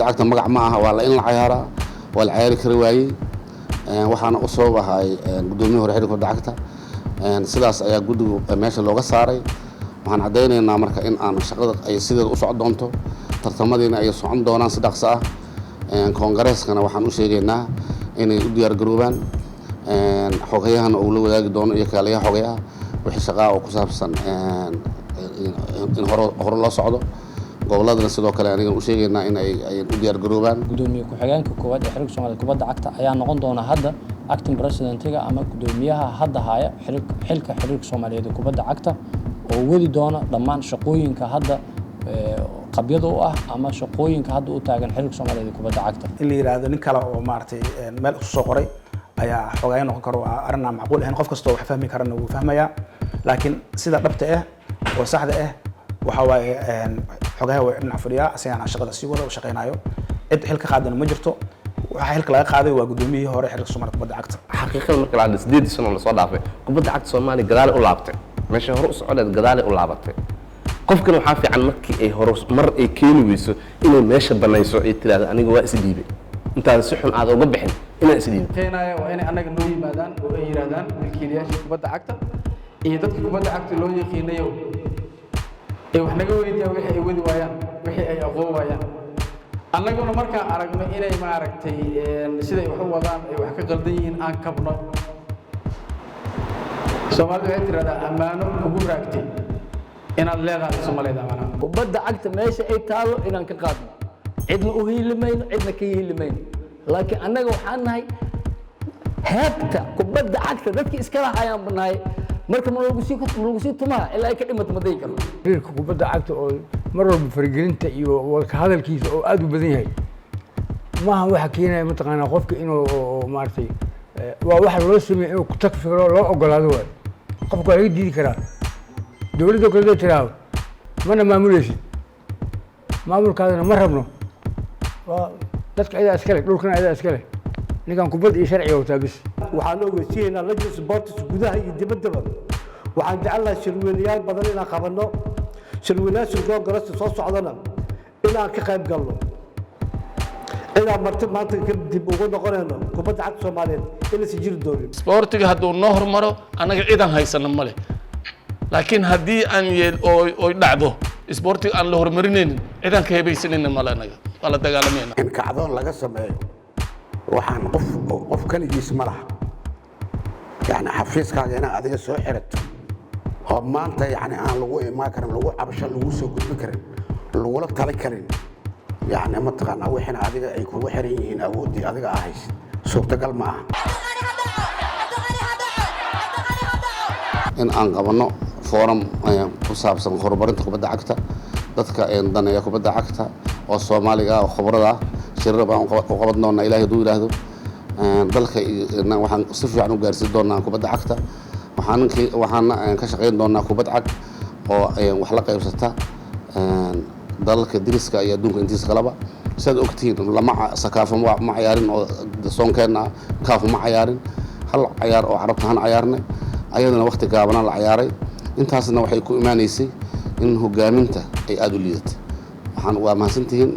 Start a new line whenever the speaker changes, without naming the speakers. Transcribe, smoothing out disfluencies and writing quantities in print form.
Kubadda cagta magac ma aha, waa la in la cayaaraa, waa la cayaari kari waayey. Waxaana u sabab ahay guddoomiyaha hore xiriirka kubadda cagta. Sidaas ayaa guddigu meesha looga saaray. Waxaan caddaynaynaa marka in aan shaqada ay sideeda u socon doonto, tartamadiina ay socon doonaan si dhaqso ah. Koongareeskana waxaan u sheegaynaa inay u diyaar garoobaan, xogayahana uu la wadaagi doono iyo kaaliyaha xogayaha wixii shaqaa oo ku saabsan in hore loo socdo. Gobolladana sidoo kale anigan u sheegaynaa in ay u diyaar garoobaan.
Gudoomiye ku-xigeenka koowaad ee xiriirka Soomaaliya kubadda cagta ayaa noqon doona hadda acting presidentiga ama gudoomiyaha hadda haya xilka xiriirka Soomaaliyeed ee kubadda cagta, oo wadi doona dhammaan shaqooyinka hadda qabyada u ah ama shaqooyinka hadda u taagan xiriirka Soomaaliyeed ee kubadda cagta.
In la yidhaahdo nin kale oo maaragtay meel isu soo qoray ayaa xogaayo noqon karo waa arrin aan macquul ahayn. Qof kastoo wax fahmi karana wuu fahmayaa, laakiin sida dhabta ah oo saxda ah waxa waaye xogaha way dhinac fadhiyaa, asagana shaqada sii wada u shaqeynayo. Cid xil ka qaadana ma jirto. Waxaa xilka laga qaaday waa gudoomiyihii hore xiriirka Soomaaliya kubadda cagta.
Xaqiiqada marka la hadlo, 8-dii sano lasoo dhaafay kubadda cagta Soomaaliya gadaale u laabtay, meesha hore u socoleed gadaale u laabatay. Qofkana waxaa fiican markii ay hore mar ay keeni weyso inay meesha banayso, ay tiraahdo aniga waa isdhiibay, intaan si xun aad uga bixin inaan isdhiibay.
Keenaya waa inay annaga noo yimaadaan oo ay yidhaahdaan milkiilayaashii kubadda cagta iyo dadka kubadda cagta loo yaqiinayo ay wax naga weydiiyaan wixii ay wadi waayaan, wixii ay aqoon waayaan. Annaguna markaan aragno inay maaragtay siday wax u wadaan ay wax ka qaldan yihiin, aan kabno. Soomaalidu waxay tidhahdaa ammaano kugu raagtay inaad leedahay Soomaaliyeed ammaano.
Kubadda cagta meesha ay taalo inaan ka qaadno, cidna u hiilimayno, cidna ka hiilimayno, laakiin annaga waxaan nahay heebta kubadda cagta dadki iskala hayaan nahay. Marka ma lagu sii tumaa ilaa ay ka dhimato, ma dayi karno.
Xiriirka kubadda cagta oo mar walba faragelinta iyo ka hadalkiisa oo aada u badan yahay maaha waxa keenaya mataqaanaa qofka inuu maaragtay waa waxa loo sameeyey inuu ku tagfiro loo ogolaado waayo. Qofka waa laga diidi karaa. Dowladda kale haday tiraahdo mana maamuleysid, maamulkaadana ma rabno, waa dadka ayadaa iskale, dhulkana ayadaa iskale. Ninkan kubadda iyo sharciga wataa bis.
Waxaan ogeysiinaynaa Legend Sports gudaha iyo dibaddaba. Waxaan jecelnahay shirweynayaal badan inaan qabanno, shirweynayaasha Congress soo socdana inaan ka qayb galno. Inaan marti maanta kadib ugu noqonayno kubadda cagta Soomaaliyeed inaysan jiri doonin.
Isboortiga hadduu noo hormaro, annaga ciidan haysano ma leh, laakiin haddii aan yeel oy dhacdo isboortiga aan la horumarinaynin, cidaan ka hebaysanayna male, annaga waa la dagaalamayna.
In kacdoon laga sameeyo waxaan qof kaligiis ma laha. Yani xafiiskaaga inaad adiga soo xirato oo maanta yani aan lagu imaan karin, lagu cabasho lagu soo gudbi karin, lagula tali karin, yani mataqaanaa wixiina adiga ay kugu xiran yihiin, awooddii adiga aa haysid, suurtagal ma aha.
In aan qabanno forum ku saabsan horumarinta kubadda cagta, dadka daneeya kubadda cagta oo Soomaaliga ah oo khubrada ah, shirar baan u qaban doonaa Ilahay hadduu yidhaahdo. Dalka waxaan si fiican u gaarsiin doonaa kubadda cagta. Waxaana ka shaqayn doonaa kubad cag oo wax la qaybsata dalalka deriska iyo adduunka intiisa kaleba. Sidaad ogtihiin, lama CECAFA ma cayaarin oo zone-keenna ah, CAF ma cayaarin. Hal cayaar oo Carabta han cayaarnay, ayadana waqti gaabana la cayaaray. Intaasna waxay ku imaanaysay in hogaaminta ay aada u liidatay. Waxaan waa mahadsantihiin.